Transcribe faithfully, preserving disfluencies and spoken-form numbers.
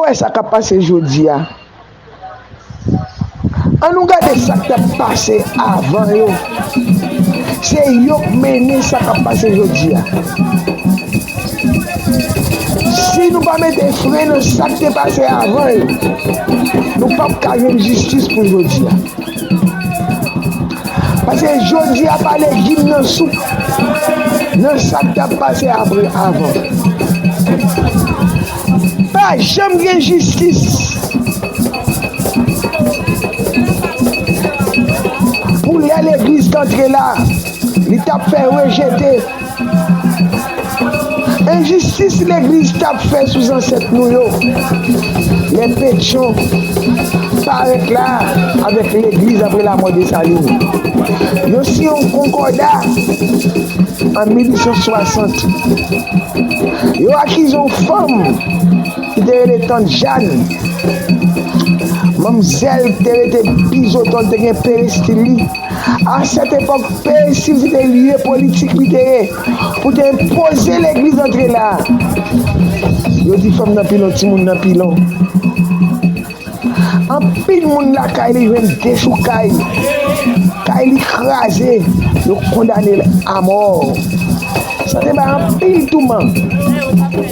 Sa k ap pase jodi a. An nou gade sa k t ap pase avan yo. Se yo k mennen sa k ap pase jodi a. Si nou pa mete fren nan sa k te pase avan yo, nou p ap ka jwenn jistis pou jodi a. Paske jodi a pa legim nan soup nan sa k t ap pase apre avan. Pa janm gen jistis. Pou lè legliz t antre la, li t ap fè rejete. Enjistis legliz t ap fè sou zansèt nou yo. Lè Petyon parèt la avèk legliz apre lamò Desalin. Yo siyen yon konkòda an mil uit san swasant. Yo akize yon fanm ki te rele Tant Jàn. Manmzèl te rete bizotò, te gen peristil li. A sèt epòk, peristil se te lye politik li te ye pou te enpoze legliz antre la. Yo di fanm nan pilon, timoun nan pilon. Anpil moun lakay li jwenn dechoukay, kay li kraze, yo kondane l amò. Sa te bay anpil touman.